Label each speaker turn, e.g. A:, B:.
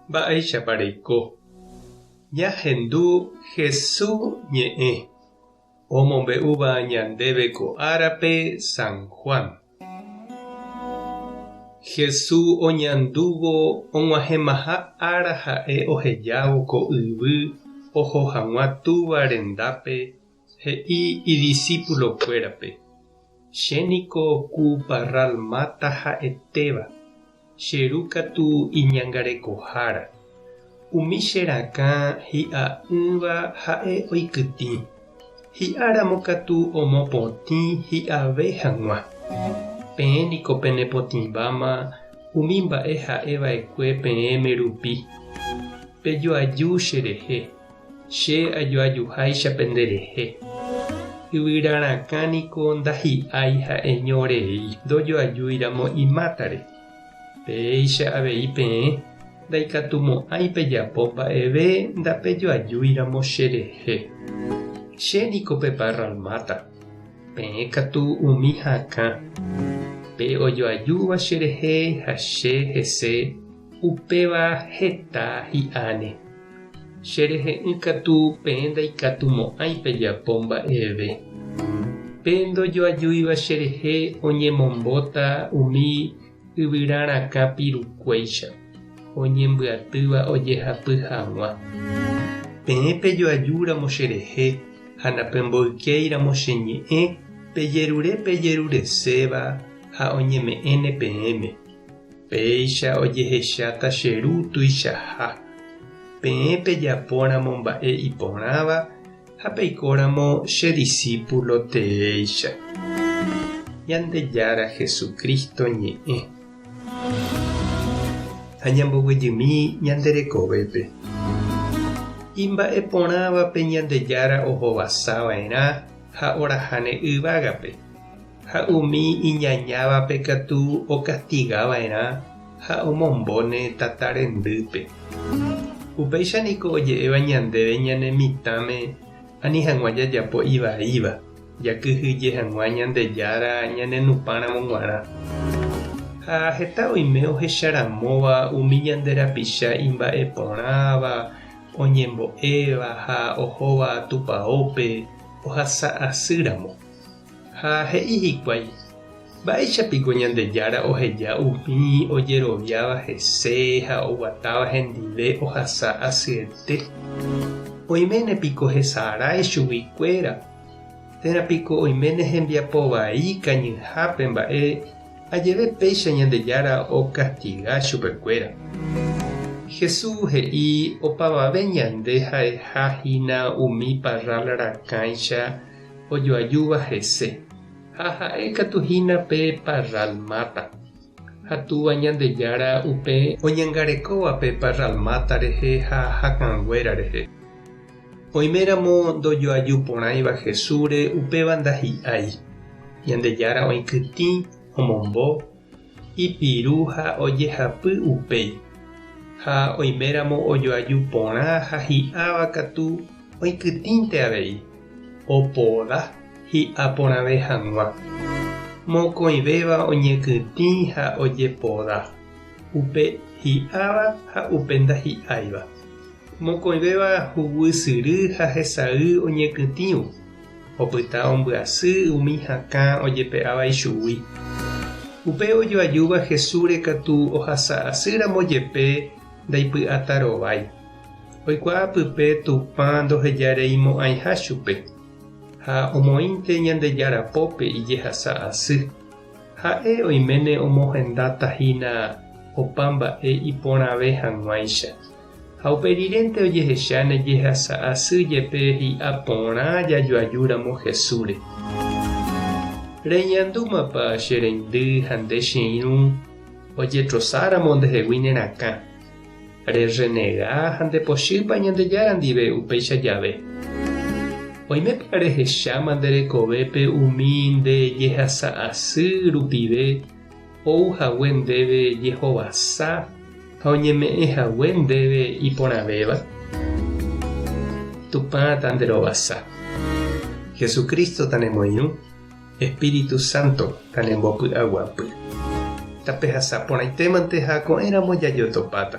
A: Mba'éichapa reiko? Ñahendu Hesu ñe'ẽ omombe'úva ñandéve ko árape San Juan. Hesu oñandúvo og̃uahẽmaha ára ha'e ohejávo ko yvy oho hag̃ua Túva rendápe he'i idisípulokuérape, Che niko ku parral máta ha'etéva, Che Ru katu iñangarekohára. Umi che rakã hi'a'ỹva ha'e oikytĩ, hi'a ramo katu omopotĩ hi'ave hag̃ua. Peẽ niko penepotĩmbáma umi mba'e ha'e va'ekue peẽme rupi. Pejoaju che rehe, che ajoajuháicha pende rehe. Yvyra rakã niko ndahi'ái ha'eño rei ndojoajúi ramo imátare. Péicha avei peẽ ndaikatumo'ãi pejapo mba'eve ndapejoajúi ramo che rehe. Che niko pe parral máta, peẽ katu umi hakã. Pe ojoajúva che rehe ha che hese, upéva heta hi'áne. Che rehe'ỹ katu peẽ ndaikatumo'ãi pejapo mba'eve. Pe ndojoajúiva che rehe oñemombóta umi yvyra rakã pirukuéicha, oñembyatýva ojehapy hag̃ua. Peẽ pejoajúramo che rehe ha napemboykéiramo che ñe'ẽ, pejerure pejerureséva ha oñeme'ẽne peẽme. Péicha ojehecháta che Ru tuichaha. Peẽ pejapóramo mba'e iporãva ha peikóramo che disípulo teéicha. Ñandejára Jesucristo ñe'ẽ. Ha ñamboguejymi ñande rekovépe. Imba'e porãvape Ñandejára ohovasa va'erã ha oraháne yvágape. Ha umi iñañávape katu okastiga va'erã ha omombóne tata rendýpe. Upéicha niko oje'éva ñandéve ñane mitãme ani hag̃ua jajapo ivaíva, jakyhyje hag̃ua Ñandejára ñanenupãramo g̃uarã. Ha heta oime ohecharamóva umi ñande rapicha imba'eporãva, oñembo'éva ha ohóva tupaópe ohasa asýramo. Ha he'i hikuái, Mba'éicha piko Ñandejára oheja umi ojeroviáva hese ha oguatáva hendive ohasa asyete? Oiméne piko hesarái chuguikuéra? Térã piko oiméne hembiapo vai kañyhápe mba'e ajeve péicha Ñandejára okastiga chupekuéra? Jesús he'i opavave ñande ha'eha hína umi parral rakãicha ojoajúva hese, ha ha'e katu hína pe parral máta. Ha Túva Ñandejára upe oñangarekóva pe parral máta rehe ha hakãnguéra rehe. Oiméramo ndojoaju porãiva Jesúsre upéva ndahi'ái. Ñandejára oikytĩ, omombo, ipiru ha ojehapy upéi. Ha oiméramo ojoaju porã ha hi'áva katu oikytĩnte avei, opoda hi'a porãve hag̃ua. Mokõivéva oñekytĩ ha ojepoda, upe hi'áva ha upe ndahi'áiva. Mokõivéva huguy syry ha hesay oñekytĩvo, opyta ombyasy umi hakã ojepe'áva ichugui. Upe ojoajúva Jesúsre katu ohasa asýramo jepe ndaipy'atarovái. Oikuaa pype Tupã ndohejareimo'ãiha chupe, ha omoĩnte Ñandejára pópe ijehasa asy. Ha'e oiméne omohendáta hína opa mba'e iporãve hag̃uáicha. Ha upe rirénte ojehecháne jehasa asy jepe hi'a porã jajoajúramo Jesúsre. Reñandúmapa che reindy ha nde che irũ ojetrosáramo ndehegui ne rakã? Rerrenega ha ndepochýpa Ñandejára ndive upéicha jave? Oimépa rehecháma nde rekovépe umi nde jehasa asy rupive ou hague ndéve jehovasa ha oñeme'ẽ hague ndéve iporãvéva? Tupã tanderovasa. Jesucristo tanemoirũ, Espíritu Santo tanembopy'aguapy. Tapehasa porãitémante ha ko'ẽramo jajotopáta.